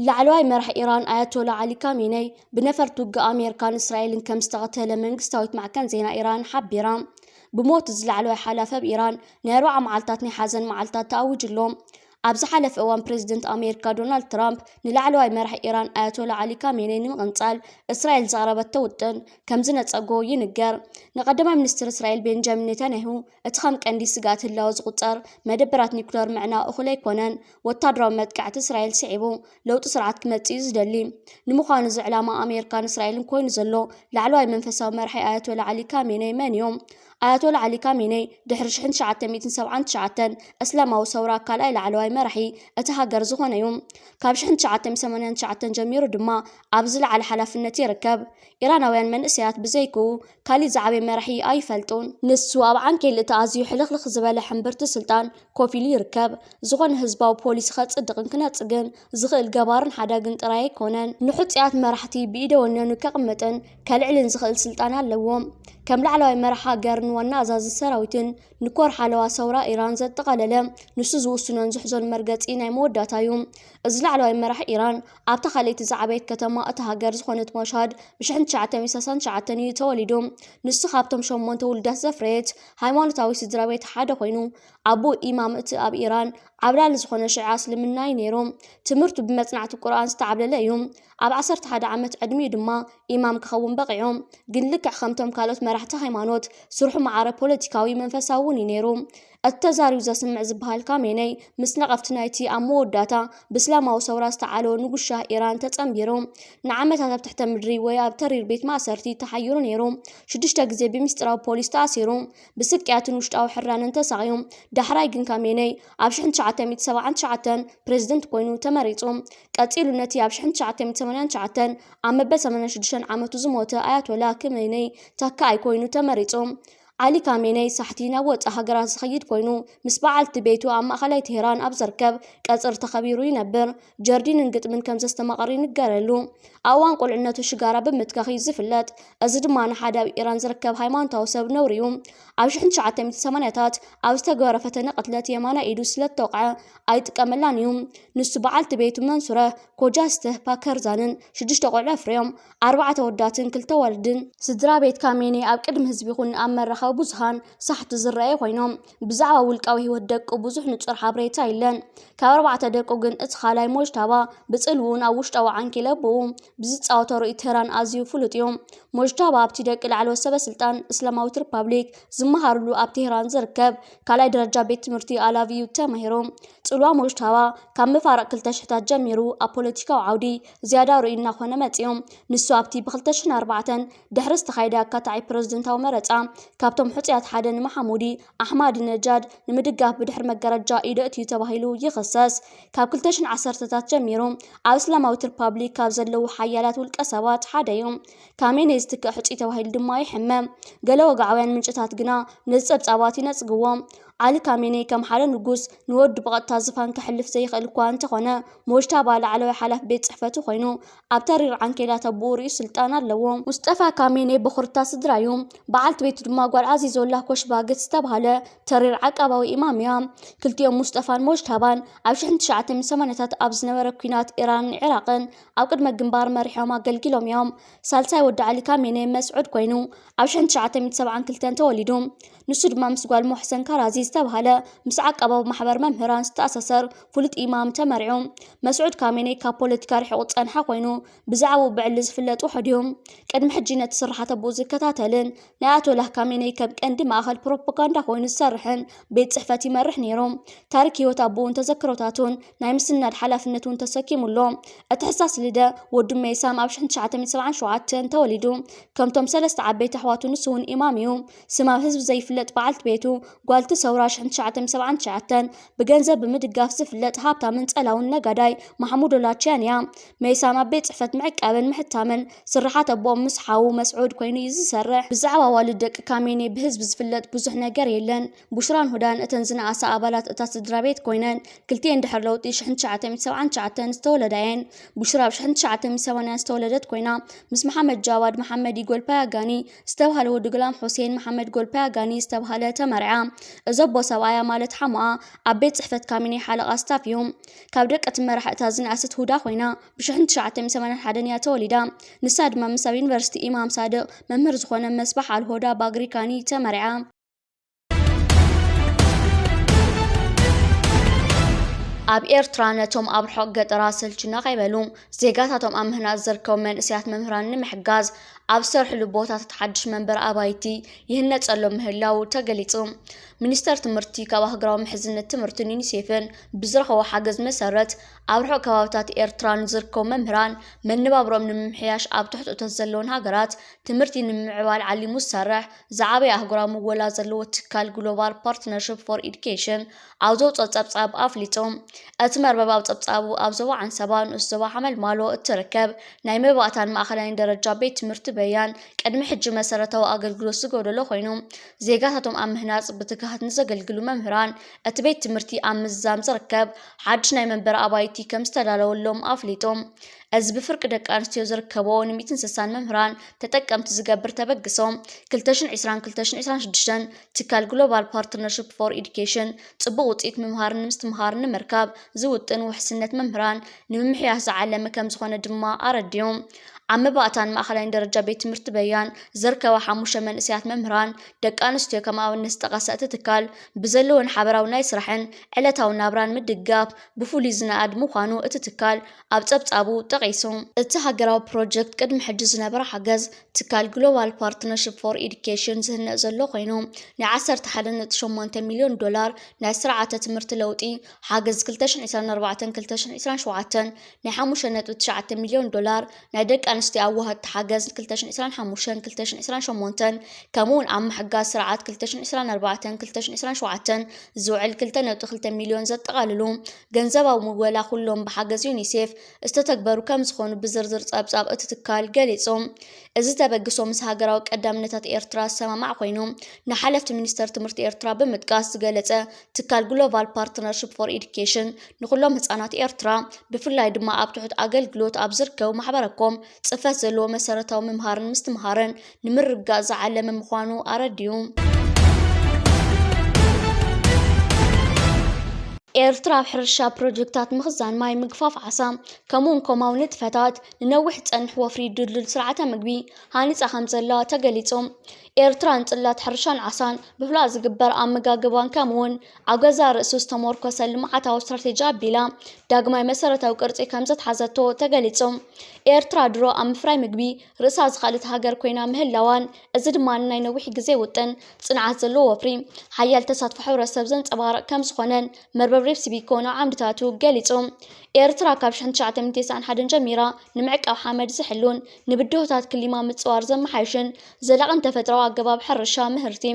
ላዕለዋይ መራሒ ኢራን ኣያቶላ ዓሊ ካሜነይ ብነፈርቲ ውግእ ኣሜሪካን እስራኤልን ከም ዝተቐተለ መንግስታዊት ማዕከን ዜና ኢራን ሓቢራ። ብሞት እዚ ላዕለዋይ ሓላፊ ኣብ ኢራን ናይ ኣርባዓ መዓልታት ናይ ሓዘን መዓልታት ተኣዊጁ ኣሎ። ኣብ ዝሓለፈ እዋን ፕሬዚደንት ኣሜሪካ ዶናልድ ትራምፕ ንላዕለዋይ መራሒ ኢራን ኣያቶላ ዓሊ ካሜነይ ንምቕንጻል እስራኤል ዘቕረበቶ ውጥን ከም ዝነጸጎ ይንገር። ንቀዳማይ ሚኒስትር እስራኤል ቤንጃሚን ኔታንያሁ እቲ ከም ቀንዲ ስግኣት ህላወ ዝቑጸር መደበራት ኒኩለር ምዕናው እኹል ኣይኮነን። ወታደራዊ መጥቃዕቲ እስራኤል ስዒቡ ለውጢ ስርዓት ክመጽእ እዩ ዝደሊ። ንምዃኑ እዚ ዕላማ ኣሜሪካን እስራኤልን ኮይኑ ዘሎ ላዕለዋይ መንፈሳዊ መራሒ ኣያቶላ ዓሊ ካሜነይ መን እዩ? ኣያቶላ ዓሊ ካሜነይ ድሕሪ ሽሕን ትሽዓተ ሚእትን ሰብዓን ትሽዓተን እስላማዊ ሰውራ ካልኣይ ላዕለዋይ መራሒ እቲ ሃገር ዝኾነ እዩ። ካብ ሽሕን ትሽዓተ ሚእትን ሰማንያን ትሽዓተን ጀሚሩ ድማ ኣብ ዝለዓለ ሓላፍነት ይርከብ። ኢራናውያን መንእሰያት ብዘይክኡ ካሊእ ዝዓበየ መራሒ ኣይፈልጡን። ንሱ ኣብ ዓንኬል እቲ ኣዝዩ ሕልኽልኽ ዝበለ ሕምብርቲ ስልጣን ኮፍ ኢሉ ይርከብ። ዝኾነ ህዝባዊ ፖሊሲ ከጽድቕን ክነጽግን ዝኽእል ገባርን ሓዳግን ጥራይ ኣይኮነን። ንሕጹያት መራሕቲ ብኢደ ወነኑ ከቕምጥን ከልዕልን ዝኽእል ስልጣን ኣለዎ። ከም ላዕለዋይ መራሒ ሃገርን ዋና ኣዛዚ ሰራዊትን ንኮር ሓለዋ ሰውራ ኢራን ዘጠቓለለ፣ ንሱ ዝውስኖን ዝሕዞን መርገጺ ናይ መወዳእታ እዩ። እዚ ላዕለዋይ መራሒ ኢራን ኣብታ ካልኣይቲ ዝዓበየት ከተማ እታ ሃገር ዝኾነት ማሻድ ብ ሽሕን ትሽዓተ ሚእትን ሰላሳን ትሽዓተን እዩ ተወሊዱ። ንሱ ካብቶም ሸሞንተ ውሉዳት ዘፍረየት ሃይማኖታዊ ስድራ ቤት ሓደ ኮይኑ፣ ኣቦኡ ኢማም እቲ ኣብ ኢራን ዓብላሊ ዝኾነ ሽዓ እስልምና እዩ ነይሩ። ትምህርቱ ብመጽናዕቲ ቁርኣን ዝተዓብለለ እዩ። ኣብ ዓሰርተ ሓደ ዓመት ዕድሚኡ ድማ ኢማም ክኸውን በቒዑ። ግን ልክዕ ከምቶም ካልኦት መራሕቲ ሃይማኖት፣ ስርሑ ማዕረ ፖለቲካዊ መንፈሳዊ እውን እዩ ነይሩ። እቲ ተዛርዩ ዘስምዕ ዝበሃል ካሜነይ ምስ ነቐፍቲ ናይቲ ኣብ መወዳእታ ብእስላማዊ ሰውራ ዝተዓለወ ንጉስ ሻህ ኢራን ተጸንቢሩ። ንዓመታት ኣብ ትሕተ ምድሪ ወይ ኣብ ተሪር ቤት ማእሰርቲ ተሓይሩ ነይሩ። ሽዱሽተ ግዜ ብምስጢራዊ ፖሊስ ተኣሲሩ። ብስቅያትን ውሽጣዊ ሕራንን ተሳቕዩ። ዳሕራይ ግን ካሜነይ ኣብ ሽሕን ትሽዓተ ሚእትን ሰብዓን ትሽዓተን ፕሬዚደንት ኮይኑ ተመሪጹ። ቀጺሉ ነቲ ኣብ ሽሕን ትሽዓተ ሚእትን ሰማንያን ትሽዓተን ኣብ መበል ሰማንያን ሽዱሽተን ዓመቱ ዝሞተ ኣያቶላ ካሜነይ ተካኣይ ኮይኑ ተመሪጹ። ዓሊ ካሜነይ ሳሕቲ ናብ ወጻኢ ሃገራት ዝኸይድ ኮይኑ፣ ምስ በዓልቲ ቤቱ ኣብ ማእኸላይ ቴህራን ኣብ ዝርከብ ቀጽሪ ተኸቢሩ ይነብር። ጀርዲንን ግጥምን ከም ዘስተማቐር ይንገረሉ። ኣብ እዋን ቁልዕነቱ ሽጋራ ብምትካኽ እዩ ዝፍለጥ። እዚ ድማ ንሓደ ኣብ ኢራን ዝርከብ ሃይማኖታዊ ሰብ ነውሪ እዩ። ኣብ ሽሕን ትሽዓተ ሚእትን ሰማንያታት ኣብ ዝተገበረ ፈተነ ቅትለት የማናይ ኢዱ ስለ እተወቕዐ ኣይጥቀመላን እዩ። ንሱ፣ በዓልቲ ቤቱ መንሱረ ኮጃስተህ ፓከርዛንን ሽዱሽተ ቆልዑ ኣፍርዮም። ኣርባዕተ ኣወዳትን ክልተ ኣዋልድን። ስድራ ቤት ካሜኔ ኣብ ቅድሚ ህዝቢ ይኹን ኣብ መራኸቢ ብዙሃን ሳሕቲ ዝረኣዩ ኮይኖም፣ ብዛዕባ ውልቃዊ ህይወት ደቁ ብዙሕ ንጹር ሓበሬታ የለን። ካብ ኣርባዕተ ደቁ ግን እቲ ካልኣይ ሞጅታባ ብጽልውኡን ኣብ ውሽጣዊ ዓንኬል ኣቦኡ ብዝጻወቶ ርእይ ቴህራን ኣዝዩ ፍሉጥ እዩ። ሞጅታባ ኣብቲ ደቂ ላዕለዎት ሰበ ስልጣን እስላማዊት ሪፓብሊክ ዝመሃርሉ ኣብ ቴህራን ዝርከብ ካልኣይ ደረጃ ቤት ትምህርቲ ኣላቪ እዩ ተማሂሩ። ጽልዋ ሞጅታባ ካብ መፋርቕ ክልተ ሽሕታት ጀሚሩ ኣብ ፖለቲካዊ ዓውዲ ዝያዳ ርኡይ እናኾነ መጺኡ። ንሱ ኣብቲ ብ ክልተ ሽሕን ኣርባዕተን ድሕሪ ዝተኻየደ ኣካታዒ ፕረዚደንታዊ መረጻ ካብቶም ሕጹያት ሓደ ንመሓሙዲ ኣሕማዲነጃድ ንምድጋፍ ብድሕሪ መጋረጃ ኢዱ ኣእትዩ ተባሂሉ ይኽሰስ። ካብ ክልተ ሽሕን ዓሰርተታት ጀሚሩ ኣብ እስላማዊት ሪፓብሊክ ካብ ዘለዉ ሓያላት ውልቀ ሰባት ሓደ እዩ። ካሜኔ ዝትክእ ሕጹይ ተባሂሉ ድማ ይሕመ። ገለ ወግዓውያን ምንጭታት ግና ነዚ ጸብጻባት ይነጽግዎ። ዓሊ ካሜኔ ከም ሓደ ንጉስ ንወዱ ብቐጥታ ዝፋን ከሕልፍ ዘይኽእል እኳ እንተኾነ፣ ሞጅታባ ላዕለዋይ ሓላፊ ቤት ጽሕፈቱ ኮይኑ፣ ኣብ ተሪር ዓንኬላት ኣቦኡ ርእዩ ስልጣን ኣለዎ። ሙስጠፋ ካሜኔ በኹርታ ስድራ እዩ። በዓልቲ ቤቱ ድማ ጓል ዓዚዞላ ኮሽባግት ዝተባህለ ተሪር ዓቃባዊ ኢማም እያ። ክልቲኦም ሙስጠፋን ሞጅታባን ኣብ ሽሕን ትሽዓተ ሚእትን ሰማንያታት ኣብ ዝነበረ ኲናት ኢራንን ዒራቕን ኣብ ቅድመ ግንባር መሪሖም ኣገልጊሎም እዮም። ሳልሳይ ወዲ ዓሊ ካሜኔ መስዑድ ኮይኑ ኣብ ሽሕን ትሽዓተ ሚእትን ሰብዓን ክልተን ተወሊዱ። ንሱ ድማ ምስ ጓል ሞሕሰን ካራዚ ዝተባህለ ምስ ዓቃባዊ ማሕበር መምህራን ዝተኣሳሰር ፍሉጥ ኢማም ተመርዑ። መስዑድ ካሜኔ ካብ ፖለቲካ ርሒቑ ዝጸንሐ ኮይኑ ብዛዕባኡ ብዕሊ ዝፍለጥ ውሑድ እዩ። ቅድሚ ሕጂ ነቲ ስርሓት ኣቦኡ ዝከታተልን ናይ ኣያቶላህ ካሜኔ ከም ቀንዲ ማእኸል ፕሮፓጋንዳ ኮይኑ ዝሰርሕን ቤት ጽሕፈት ይመርሕ ነይሩ። ታሪክ ህይወት ኣቦኡን ተዘክሮታቱን ናይ ምስናድ ሓላፍነት እውን ተሰኪሙ ኣሎ። እቲ ሕሳስ ልደ ወዱ መይሳም ኣብ ሽሕን ትሽዓተ ሚእትን ሰብዓን ሸውዓተን ተወሊዱ። ከምቶም ሰለስተ ዓበይቲ ኣሕዋቱ ንሱ እውን ኢማም እዩ። ስማ ብህዝቢ ዘይፍለጥ በዓልቲ ቤቱ ጓልቲ ሰውራ ሽሕን ትሽዓተ ሚእትን ሰብዓን ትሽዓተን ብገንዘብ ብምድጋፍ ዝፍለጥ ሃብታምን ጸላውን ነጋዳይ ማሕሙድ ኦላቺያን እያ። መይሳም ኣብ ቤት ጽሕፈት ምዕቃብን ምሕታምን ስርሓት ኣቦኦም ምስ ሓዉ መስዑድ ኮይኑ እዩ ዝሰርሕ። ብዛዕባ ኣዋልድ ደቂ ካሜኔ ብህዝቢ ዝፍለጥ ብዙሕ ነገር የለን። ቡሽራን ሁዳን እተን ዝነኣሳ ኣባላት እታ ስድራ ቤት ኮይነን፣ ክልቲኤን ድሕሪ ለውጢ ሽሕን ትሽዓተ ሚእትን ሰብዓን ትሽዓተን ዝተወለዳ እየን። ቡሽራ ኣብ ሽሕን ትሽዓተ ሚእትን ሰማንያን ዝተወለደት ኮይና፣ ምስ መሓመድ ጃዋድ መሓመዲ ጎልፓያጋኒ ዝተባህለ ወዲ ጉላም ሑሴን መሓመድ ጎልፓያጋኒ ዝተባህለ ተመርዓ። እዛ ዘቦ ሰብኣያ ማለት ሓሙኣ ኣብ ቤት ጽሕፈት ካቢኔ ሓለቓ ስታፍ እዩ። ካብ ደቂ እቲ መራሕ እታ ዝነኣሰት ሁዳ ኮይና፣ ብ ሽሕን ትሽዓተ ሚእትን ሰማንያን ሓደን እያ ተወሊዳ። ንሳ ድማ ምስ ኣብ ዩኒቨርሲቲ ኢማም ሳድቕ መምህር ዝኾነ መስባሕ ኣልሆዳ ባግሪካኒ ተመርዓ። ኣብ ኤርትራ ነቶም ኣብ ርሑቕ ገጠራት ሰልችና ከይበሉ ዜጋታቶም ኣብ ምህናጽ ዝርከቡ መንእሰያት መምህራን ንምሕጋዝ ኣብ ዝሰርሕሉ ቦታታት ሓድሽ መንበሪ ኣባይቲ ይህነጸሎም ምህላዉ ተገሊጹ። ሚኒስተር ትምህርቲ ካብ ኣህጉራዊ ምሕዝነት ትምህርትን ዩኒሴፍን ብዝረኸቦ ሓገዝ መሰረት፣ ኣብ ርሑቕ ከባብታት ኤርትራ ንዝርከቡ መምህራን መነባብሮኦም ንምምሕያሽ ኣብ ትሕቲ እቶት ዘለወን ሃገራት ትምህርቲ ንምምዕባል ዓሊሙ ዝሰርሕ ዝዓበየ ኣህጉራዊ ምወላ ዘለዎ ትካል ግሎባል ፓርትነርሽፕ ፎር ኤዱኬሽን ኣብ ዘውፅኦ ጸብጻብ ኣፍሊጡ። እቲ መርበብ ኣብ ጸብጻቡ ኣብ ዞባ ዓንሰባ ንኡስ ዞባ ሓመልማሎ እትርከብ ናይ መባእታን ማእኸላይን ደረጃ ቤት ትምህርቲ በያን ቅድሚ ሕጂ መሰረታዊ ኣገልግሎት ዝጎደሎ ኮይኑ፣ ዜጋታቶም ኣብ ምህናጽ ብትግሃት ንዘገልግሉ መምህራን እቲ ቤት ትምህርቲ ኣብ ምዝዛም ዝርከብ ሓድሽ ናይ መንበሪ ኣባይቲ ከም ዝተዳለወሎም ኣፍሊጡ። እዚ ብፍርቂ ደቂ ኣንስትዮ ዝርከቦ ን ሚእትን ስሳን መምህራን ተጠቀምቲ ዝገብር ተበግሶ ክልተ ሽሕን ዕስራን ክልተ ሽሕን ዕስራን ሽዱሽተን ትካል ግሎባል ፓርትነርሽፕ ፎር ኤዱኬሽን ጽቡቕ ውጽኢት ምምሃርን ምስትምሃርን ንምርካብ ዝውጥን ውሕስነት መምህራን ንምምሕያሽ ዝዓለመ ከም ዝኾነ ድማ ኣረዲኡ። ኣብ መባእታን ማእኸላይን ደረጃ ቤት ትምህርቲ በያን ዝርከባ ሓሙሽተ መንእሰያት መምህራን ደቂ ኣንስትዮ ከም ኣብነት ዝጠቐሰ እቲ ትካል፣ ብዘለወን ሓበራዊ ናይ ስራሕን ዕለታዊ ናብራን ምድግጋፍ ብፍሉይ ዝነኣድ ምዃኑ እቲ ትካል ኣብ ጸብጻቡ ጠቒሱ። እቲ ሃገራዊ ፕሮጀክት ቅድሚ ሕጂ ዝነበረ ሓገዝ ትካል ግሎባል ፓርትነርሽፕ ፎር ኤዱኬሽን ዝህነጽ ዘሎ ኮይኑ፣ ናይ ዓሰርተ ሓደ ነጥቢ ሸሞንተ ሚልዮን ዶላር ናይ ስርዓተ ትምህርቲ ለውጢ ሓገዝ ክልተ ሽሕን ዕስራን ኣርባዕተን ክልተ ሽሕን ዕስራን ሸውዓተን፣ ናይ ሓሙሽተ ነጥቢ ትሽዓተ ሚልዮን ዶላር ናይ ደቂ ኣንስትዮ ኣዋሃድቲ ሓገዝ ክልተ ሽሕን ዕስራን ሓሙሽተን ክልተ ሽሕን ዕስራን ሸሞንተን፣ ከምኡ እውን ኣብ ምሕጋዝ ስርዓት ክልተ ሽሕን ዕስራን ኣርባዕተን ክልተ ሽሕን ዕስራን ሸውዓተን ዝውዕል ክልተ ነጥቢ ክልተ ሚልዮን ዘጠቓልሉ ገንዘባዊ ምወላ ኩሎም ብሓገዝ ዩኒሴፍ ዝተተግበሩ ከም ዝኾኑ ብዝርዝር ጸብጻብ እቲ ትካል ገሊጹ። እዚ ተበግሶ ምስ ሃገራዊ ቀዳምነታት ኤርትራ ዝሰማማዕ ኮይኑ፣ ንሓለፍቲ ሚኒስተር ትምህርቲ ኤርትራ ብምጥቃስ ዝገለጸ ትካል ግሎባል ፓርትነርሽፕ ፎር ኤዱኬሽን ንኹሎም ህጻናት ኤርትራ ብፍላይ ድማ ኣብ ትሑት ኣገልግሎት ኣብ ዝርከቡ ማሕበረኮም ጽፈት ዘለዎ መሰረታዊ ምምሃርን ምስትምሃርን ንምርግጋጽ ዝዓለመ ምዃኑ ኣረዲኡ። ኤርትራ ኣብ ሕርሻ ፕሮጀክታት ምኽዛን ማይ፣ ምግፋፍ ዓሳ፣ ከምኡውን ኮማዊ ንጥፈታት ንነዊሕ ዝጸንሕ ወፍሪ ድልዱል ስርዓተ ምግቢ ሃኒጻ ከም ዘላ ተገሊጹ። ኤርትራ ንጽላት ሕርሻን ዓሳን ብፍሉይ ዝግበር ኣመጋግባን ከምኡውን ኣብ ገዛእ ርእሱ ዝተመርኮሰ ልምዓታዊ ስትራቴጂ ኣቢላ ዳግማይ መሰረታዊ ቅርጺ ከም ዘትሓዘቶ ተገሊጹ። ኤርትራ ድሮ ኣብ ምፍራይ ምግቢ ርእሳ ዝኸኣለት ሃገር ኮይና ምህላዋን፣ እዚ ድማ ንናይ ነዊሕ ግዜ ውጥን ጽንዓት ዘለዎ ወፍሪ ሓያል ተሳትፎ ሕብረተሰብ ዘንጸባርቕ ከም ዝኾነን መርበብ ሬፕሲ ቢኮ ናብ ዓምድታቱ ገሊጹ። ኤርትራ ካብ ሽሕን ትሽዓተ ሚእትን ተስዓን ሓደን ጀሚራ ንምዕቃብ ሓመድ ዝሕሉን ንብድሆታት ክሊማ ምጽዋር ዘመሓይሽን ዘላቕን ተፈጥሮኣዊ ኣገባብ ሕርሻ ምህርቲ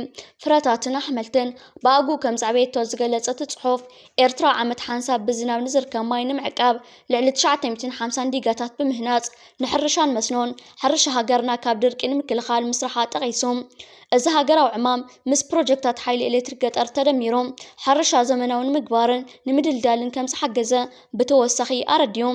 ፍረታትን ኣሕምልትን ብኣግኡ ከም ዘዕበየቶ ዝገለጸ እቲ ጽሑፍ፣ ኤርትራ ዓመት ሓንሳብ ብዝናብ ንዝርከብ ማይ ንምዕቃብ ልዕሊ ትሽዓተ ሚእትን ሓምሳን ዲጋታት ብምህናጽ ንሕርሻን መስኖን ሕርሻ ሃገርና ካብ ድርቂ ንምክልኻል ምስራሓ ጠቒሱ። እዚ ሃገራዊ ዕማም ምስ ፕሮጀክታት ሓይሊ ኤሌክትሪክ ገጠር ተደሚሩ ሕርሻ ዘመናዊ ንምግባርን ንምድልዳልን ከም ዝሓገዘ ብተወሳኺ ኣረዲኡ።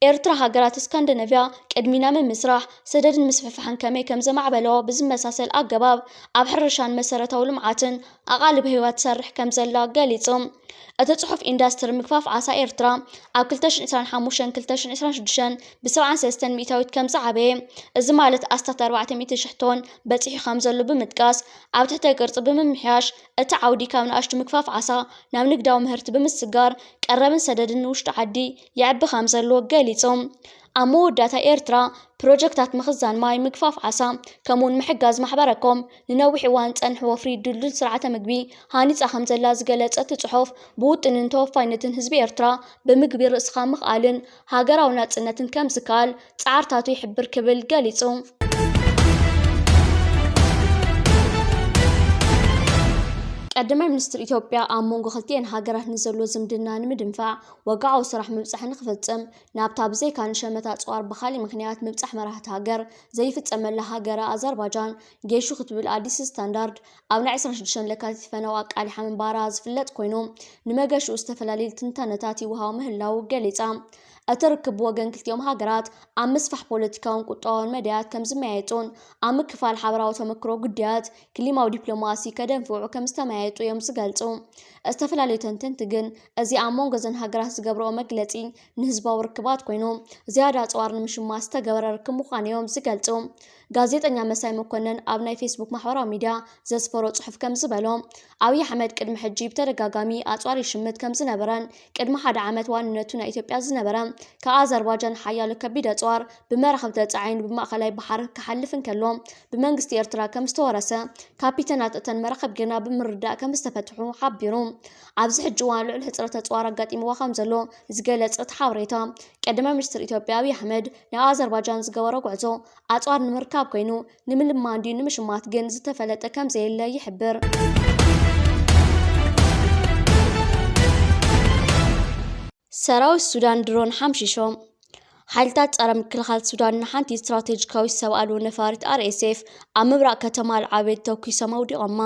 ኤርትራ ሃገራት ስካንዲነቭያ ቅድሚና ምምስራሕ ሰደድን ምስፍሕፋሕን ከመይ ከም ዘማዕበለኦ ብዝመሳሰል ኣገባብ ኣብ ሕርሻን መሰረታዊ ልምዓትን ኣቓልቦ ሂባ ትሰርሕ ከም ዘላ ገሊጹ። እቲ ጽሑፍ ኢንዳስትሪ ምግፋፍ ዓሳ ኤርትራ ኣብ ክልተ ሽሕን ዕስራን ሓሙሽተን ክልተ ሽሕን ዕስራን ሽዱሽተን ብ ሰብዓን ሰለስተን ሚእታዊት ከም ዝዓበየ፣ እዚ ማለት ኣስታት ኣርባዕተ ሚእቲ ሽሕ ቶን በጺሑ ከም ዘሎ ብምጥቃስ፣ ኣብ ትሕተ ቅርጺ ብምምሕያሽ እቲ ዓውዲ ካብ ንኣሽቱ ምግፋፍ ዓሳ ናብ ንግዳዊ ምህርቲ ብምስጋር ቀረብን ሰደድን ንውሽጢ ዓዲ የዕቢ ከም ዘሎ ገሊጹ። ኣብ መወዳእታ ኤርትራ ፕሮጀክታት ምኽዛን ማይ፣ ምግፋፍ ዓሳ፣ ከምኡውን ምሕጋዝ ማሕበረኮም ንነዊሕ እዋን ዝጸንሕ ወፍሪ ድልዱል ስርዓተ ምግቢ ሃኒጻ ከም ዘላ ዝገለጸ እቲ ጽሑፍ፣ ብውጥንን ተወፋይነትን ህዝቢ ኤርትራ ብምግቢ ርእስኻ ምኽኣልን ሃገራዊ ናጽነትን ከም ዝከኣል ጻዕርታቱ ይሕብር ክብል ገሊጹ። ቀዳማይ ሚኒስትር ኢትዮጵያ ኣብ መንጎ ክልቲኤን ሃገራት ንዘሎ ዝምድና ንምድንፋዕ ወግዓዊ ስራሕ ምብጻሕ ንክፍጽም ናብታ ብዘይካ ንሸመታ ኣጽዋር ብኻልእ ምኽንያት ምብጻሕ መራሕቲ ሃገር ዘይፍጸመላ ሃገረ ኣዘርባጃን ጌሹ ክትብል ኣዲስ ስታንዳርድ ኣብ ናይ ዕስራን ሽዱሽተን ለካቲት ፈነው ኣቃሊሓ ምንባራ ዝፍለጥ ኮይኑ፣ ንመገሽኡ ዝተፈላለዩ ትንታነታት ይወሃቡ ምህላዉ ገሊጻ። እቲ ርክብ ብወገን ክልቲኦም ሃገራት ኣብ ምስፋሕ ፖለቲካውን ቁጠባውን መዳያት ከም ዝመያየጡን ኣብ ምክፋል ሓበራዊ ተመክሮ ጉዳያት ክሊማዊ ዲፕሎማሲ ከደንፍዑ ከም ዝተመያየጡ እዮም ዝገልጹ። ዝተፈላለዩ ተንተንቲ ግን እዚ ኣብ መንጎ እዘን ሃገራት ዝገብረኦ መግለጺ ንህዝባዊ ርክባት ኮይኑ ዝያዳ ኣጽዋር ንምሽማት ዝተገበረ ርክብ ምዃኑ እዮም ዝገልጹ። ጋዜጠኛ መሳይ መኮነን ኣብ ናይ ፌስቡክ ማሕበራዊ ሚድያ ዘስፈሮ ጽሑፍ ከም ዝበሎ፣ ኣብይ ኣሕመድ ቅድሚ ሕጂ ብተደጋጋሚ ኣጽዋር ይሽምት ከም ዝነበረን ቅድሚ ሓደ ዓመት ዋንነቱ ናይ ኢትዮጵያ ዝነበረ ካብ ኣዘርባጃን ሓያሎ ከቢድ ኣጽዋር ብመራኽብ ተጻዒኑ ብማእኸላይ ባሕሪ ክሓልፍ እንከሎ ብመንግስቲ ኤርትራ ከም ዝተወረሰ፣ ካፒተናት እተን መራኽብ ግና ብምርዳእ ከም ዝተፈትሑ ሓቢሩ። ኣብዚ ሕጂ እዋን ልዑል ሕጽረት ኣጽዋር ኣጋጢምዋ ከም ዘሎ ዝገለጸ እቲ ሓበሬታ፣ ቀዳማይ ሚኒስትር ኢትዮጵያ ኣብይ ኣሕመድ ናብ ኣዘርባጃን ዝገበሮ ጉዕዞ ኣጽዋር ንምርካብ ኮይኑ ንምልማን ድዩ ንምሽማት ግን ዝተፈለጠ ከም ዘየለ ይሕብር። ሰራዊት ሱዳን ድሮን ሓምሺሾም። ሓይልታት ጸረ ምክልኻል ሱዳን ንሓንቲ ስትራቴጂካዊት ሰብ ኣልቦ ነፋሪት ኣር ኤስ ኤፍ ኣብ ምብራቕ ከተማ ኣልዓቤድ ተኩሶም ኣውዲቖማ።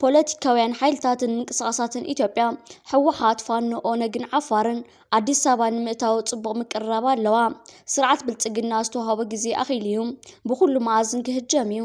ፖለቲካውያን ሓይልታትን ምንቅስቓሳትን ኢትዮጵያ፣ ህወሓት፣ ፋኖ፣ ኦነግን ዓፋርን ኣዲስ ኣበባ ንምእታው ጽቡቕ ምቅርራብ ኣለዋ። ስርዓት ብልጽግና ዝተዋህቦ ግዜ ኣኺሉ እዩ። ብኹሉ መኣዝን ክህጀም እዩ።